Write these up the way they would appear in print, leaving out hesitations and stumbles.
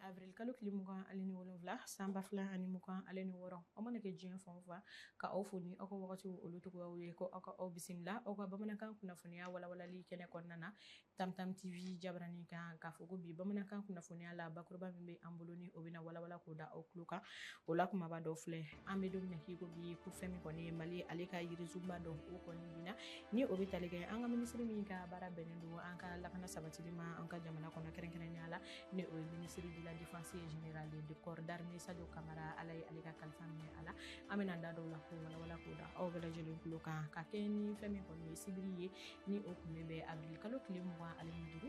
Avril kalo tile 27 san 2026. Aw mana kɛ diɲɛ fan o fan, ka aw fo ni aw ka wagatiw olu cogoyaw ye, ko aw ka aw bisimila aw ka bamanankan kunnafoniya walawalali kɛnɛ kɔnɔna na, Tamtam TV jabarani kan. K'a fɔ ko bi bamanankan kunnafoniya la, bakuruba min bɛ an bolo ni o bɛna walawala k'o da aw tulo kan, o la kumaba dɔ filɛ. An bɛ don min na k'i ko bi, ko fɛn min kɔni ye Mali ale ka yirisunba dɔ o kɔni binna, ni o bɛ tali kɛ an ka minisiri min ka baara bɛnnen don an ka lakana sabatili ma an ka jamana kɔnɔ, kɛrɛnkɛrɛnnenya la ni o ye ministre de la Défense et général de corps d'armée Sadio Camara. Ala ye ale ka kalifa minɛ a la. An bɛna da dɔw la k'o walawala k'o da aw bɛɛ lajɛlen tulo kan, ka kɛ ni fɛn min kɔni ye sibiri ye, ni o kun bɛ bɛn avril kalo tile 25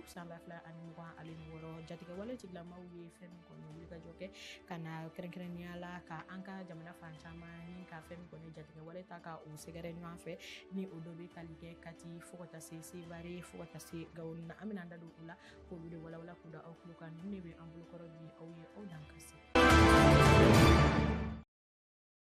san 2026. Jatigɛwale tigilamaw ye fɛn min kɔni wulikajɔ kɛ ka na kɛrɛnkɛrɛnnenya la ka an ka jamana fan caman ni ka fɛn min kɔni jatigɛwale ta ka o sɛgɛrɛ ɲɔgɔn fɛ, ni o dɔ bɛ tali kɛ Kati fo ka taa se Sevare fo ka taa se Gawo na. An bɛna an da don o la k'olu de walawala k'u da aw tulo kan. Ninnu de bɛ an bolokɔrɔ bi aw ye, aw dan ka se.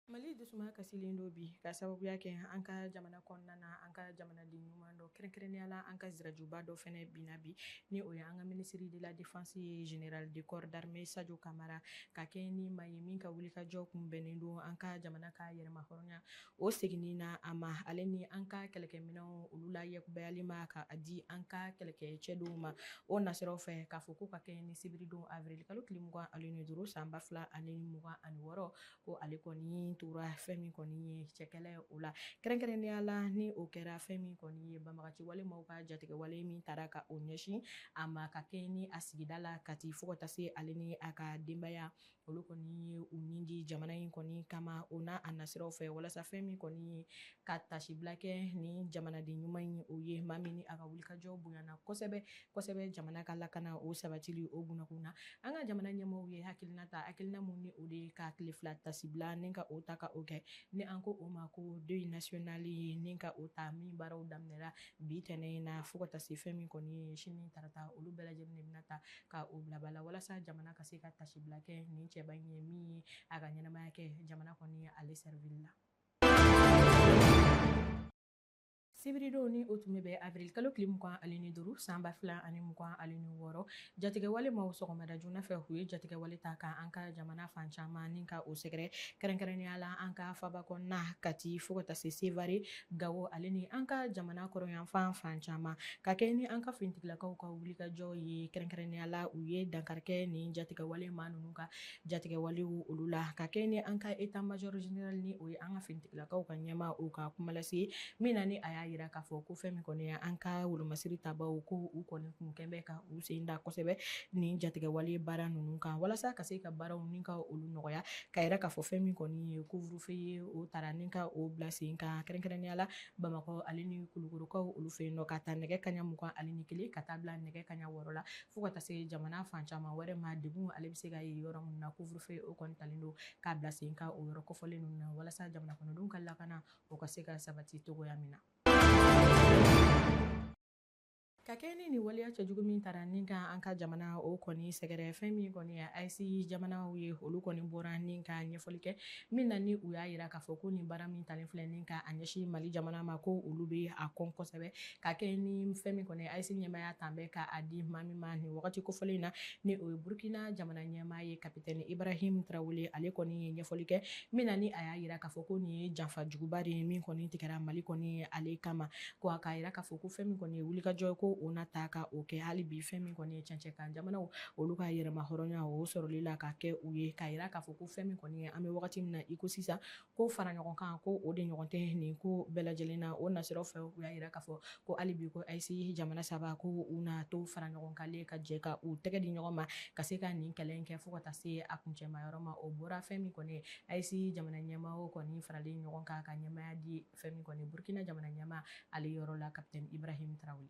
Mali dusuma kasilen don bi ka sababuya kɛ an ka jamana kɔnɔna na, an ka jamanaden ɲuman dɔ, kɛrɛnkɛrɛnnenya la an ka zirajuba dɔ fɛnɛ binna bi, ni o ye an ka ministre de la Défense ye général de corps d'armée Sadio Camara, ka kɛ ni maa ye min ka wulikajɔ kun bɛnnen don an ka jamana ka yɛrɛmahɔrɔnya o seginni na a ma, ale ni an ka kɛlɛkɛminɛnw olu la yakubayali ma ka di an ka kɛlɛkɛcɛdenw ma. O nasiraw fɛ, k'a fɔ ko ka kɛ ni sibiridon avril kalo tile 25 san 2026, ko ale kɔni tora fɛn min kɔni ye cɛkɛlɛ o la, kɛrɛnkɛrɛnnenya la ni o kɛra fɛn min kɔni ye banbagaci wale maaw ka jatigɛwale min taara ka o ɲɛsin a ma, ka kɛ ni a sigida la Kati fo ka taa se ale ni a ka denbaya, olu kɔni ye u ni di jamana in kɔni kama. O n'a a nasiraw fɛ, walasa fɛn min kɔni ye ka tasibila kɛ ni jamanaden ɲuman in, o ye maa min ni a ka wulikajɔ bonyana kosɛbɛ kosɛbɛ jamana ka lakana o sabatili o bunakun na. An ka jamana ɲɛmɔgɔw ye hakilina ta, hakilina mun ni o de ye ka tile 2 tasibila ni ka o ta ka o kɛ, ni an ko o ma ko deuil national ye, ni ka o ta min baaraw daminɛra bi tɛnɛ in na fo ka taa se fɛn min kɔni ye sini tarata, olu bɛɛ lajɛlen de bɛna ta ka o bila ba la walasa jamana ka se ka tasibila kɛ nin cɛba in ye min ye a ka ɲɛnamaya kɛ jamana kɔni ale servili la. Sibiridon ni o tun bɛ bɛn avril kalo tile 25 san 2026, jatigɛwale maaw sɔgɔmada joona fɛ u ye jatigɛwale ta ka an ka jamana fan caman ni ka o sɛgɛrɛ, kɛrɛnkɛrɛnnenya la an ka faba kɔnɔna Kati fo ka taa se Sevare, Gawo, ale ni an ka jamana kɔrɔnyanfan fan caman, ka kɛ ni an ka finitigilakaw ka wulikajɔ ye. Kɛrɛnkɛrɛnnenya la u ye dankari kɛ nin jatigɛwale maa ninnu ka jatigɛwalew olu la, ka kɛ ni an ka état major général, ni o ye an ka finitigilakaw ka ɲɛmaa, o ka kumalase min na ni a y'a yira k'a fɔ ko fɛn min kɔni ye an ka wolomasiri tabaw, ko u kɔni kun kɛn bɛ ka u sen da kosɛbɛ nin jatigɛwale baara ninnu kan walasa ka se ka baaraw ni ka olu nɔgɔya, ka yira k'a fɔ fɛn min kɔni ye couvre-feu ye, o taara ni ka o bila sen kan, kɛrɛnkɛrɛnnenya la Bamakɔ ale ni Kulukorokaw olu fɛ yen nɔ, ka taa nɛgɛ kaɲa 21 ka taa bila nɛgɛ kaɲa 6 la, fo ka taa se jamana fan caman wɛrɛ ma, degun ale bɛ se ka ye yɔrɔ minnu na, couvre-feu o kɔni talen don k'a bila sen kan o yɔrɔ kofɔlen ninnu na walasa jamana kɔnɔdenw ka lakana o ka se ka sabati cogoya min na. Ka kɛ ni nin waleya cɛjugu min taara ni ka an ka jamana o kɔni sɛgɛrɛ, fɛn min kɔni ye AES jamanaw ye, olu kɔni bɔra ni ka ɲɛfɔli kɛ min na ni u y'a yira k'a fɔ ko nin baara min talen filɛ ni ka a ɲɛsin Mali jamana ma, ko olu bɛ a kɔn kosɛbɛ, ka kɛ ni fɛn min kɔni AES ɲɛmaaya tan bɛ ka a di maa min ma nin wagati kofɔlen in na, ni o ye Burkina jamana ɲɛmaa ye, capitaine Ibrahim Traoré. Ale kɔni ye ɲɛfɔli kɛ min na ni a y'a yira k'a fɔ ko nin ye janfa juguba de ye min kɔni tigɛra Mali kɔni ale kama, ko a k'a yira k'a fɔ ko fɛn min kɔni ye wulikajɔ ye, ko o na ta ka o kɛ hali bi fɛn min kɔni ye cɛncɛn kan jamanaw olu ka yɛrɛma hɔrɔnya o sɔrɔli la ka kɛ u ye, k'a yira k'a fɔ ko fɛn min kɔni ye an bɛ wagati min na i ko sisan, ko fara ɲɔgɔn kan, ko o de ɲɔgɔn tɛ nin ko bɛɛ lajɛlen na. O nasiraw fɛ, u y'a yira k'a fɔ ko hali bi ko AES jamana saba ko u na to fara ɲɔgɔn kan le ka jɛ ka u tɛgɛ di ɲɔgɔn ma ka se ka nin kɛlɛ in kɛ fo ka taa se a kuncɛma yɔrɔ ma. O bɔra fɛn min kɔni ye AES jamana ɲɛmaaw kɔni faralen ɲɔgɔn kan ka ɲɛmaaya di fɛn min kɔni Burkina jamana ɲɛmaa ale yɔrɔ la, capitaine Ibrahim Traoré.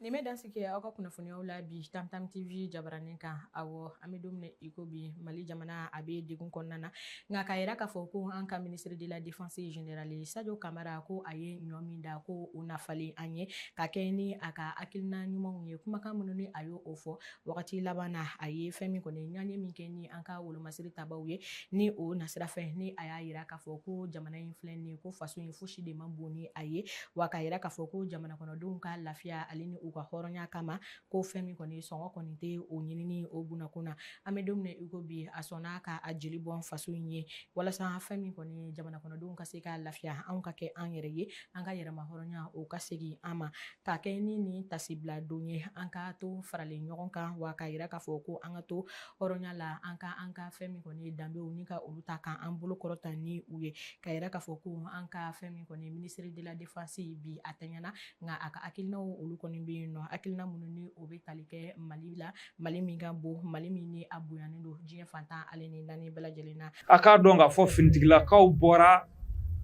Nin bɛ dansigi aw ka kunnafoniyaw la bi Tamtam TV jabaranin kan. Awɔ, an bɛ don min i ko bi, Mali jamana a bɛ degun kɔnɔna na, nka k'a yira k'a fɔ ko an ka ministre de la Défense général Sadio Camara, ko a ye ɲɔ min da, ko o na falen an ye, ka kɛ ni a ka hakilina ɲumanw ye, kumakan minnu ni a y'o fɔ wagati laban na. A ye fɛn min kɔni ɲɔgɔn min kɛ ni an ka wolomasiri tabaw ye, ni o nasira fɛ ni a y'a yira k'a fɔ ko jamana in filɛ nin ye, ko faso in fosi de man bon ni a ye, wa k'a yira k'a fɔ ko jamana kɔnɔdenw ka lafiya ale ni u u ka hɔrɔnya kama, ko fɛn min kɔni sɔngɔ kɔni tɛ o ɲinini o bunakun na. An bɛ don min na i ko bi, a sɔnna ka a jeli bɔn faso in ye walasa fɛn min kɔni jamana kɔnɔdenw ka se ka lafiya, anw ka kɛ an yɛrɛ ye, an ka yɛrɛma hɔrɔnya o ka segin an ma, k'a kɛ ni nin tasibila don ye, an ka to faralen ɲɔgɔn kan, wa k'a yira k'a fɔ ko an ka to hɔrɔnya la, an ka fɛn min kɔni ye danbew ni ka olu ta k'an bolo kɔrɔta ni u ye, k'a yira k'a fɔ ko an ka fɛn min kɔni ministre de la défense bi a tɛɲɛna, nka a ka hakilinaw olu kɔni bɛ yen nɔ, hakilina minnu ni o bɛ tali kɛ Mali la, Mali min ka bon, Mali min ni a bonyanen don diɲɛ fantan ale ni naani bɛɛ lajɛlen na. A k'a dɔn k'a fɔ finitigilakaw bɔra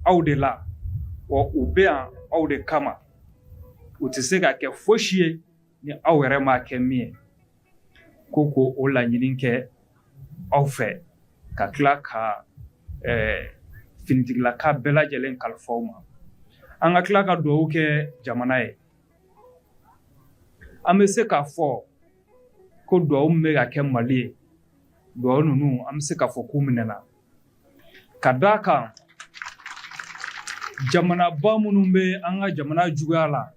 aw de la, wa u bɛ yan aw de kama, u tɛ se ka kɛ fosi ye ni aw yɛrɛ m'a kɛ min ye. Ko ko o laɲini kɛ aw fɛ ka tila ka finitigilaka bɛɛ lajɛlen kalifa aw ma. An ka tila ka dugawu kɛ jamana ye. An bɛ se k'a fɔ ko dugawu min bɛ ka kɛ Mali ye, dugawu ninnu an bɛ se k'a fɔ k'u minɛna, ka d'a kan jamanaba minnu bɛ an ka jamana juguya la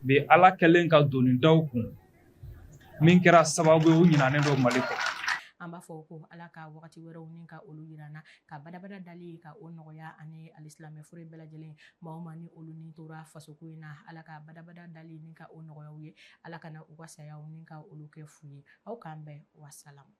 bi, Ala kɛlen ka doni da u kun min kɛra sababu ye u ɲinanen don Mali kɔ. An b'a fɔ ko Ala ka wagati wɛrɛw ni ka olu yira an na, ka badabada dali ka o nɔgɔya ani alisilamɛ fure bɛɛ lajɛlen, maa o maa ni olu ni tora fasoko in na, Ala ka badabada dali ni ka o nɔgɔya u ye, Ala kana u ka sayaw ni ka olu kɛ fu ye. Aw k'an bɛn, wasalamu.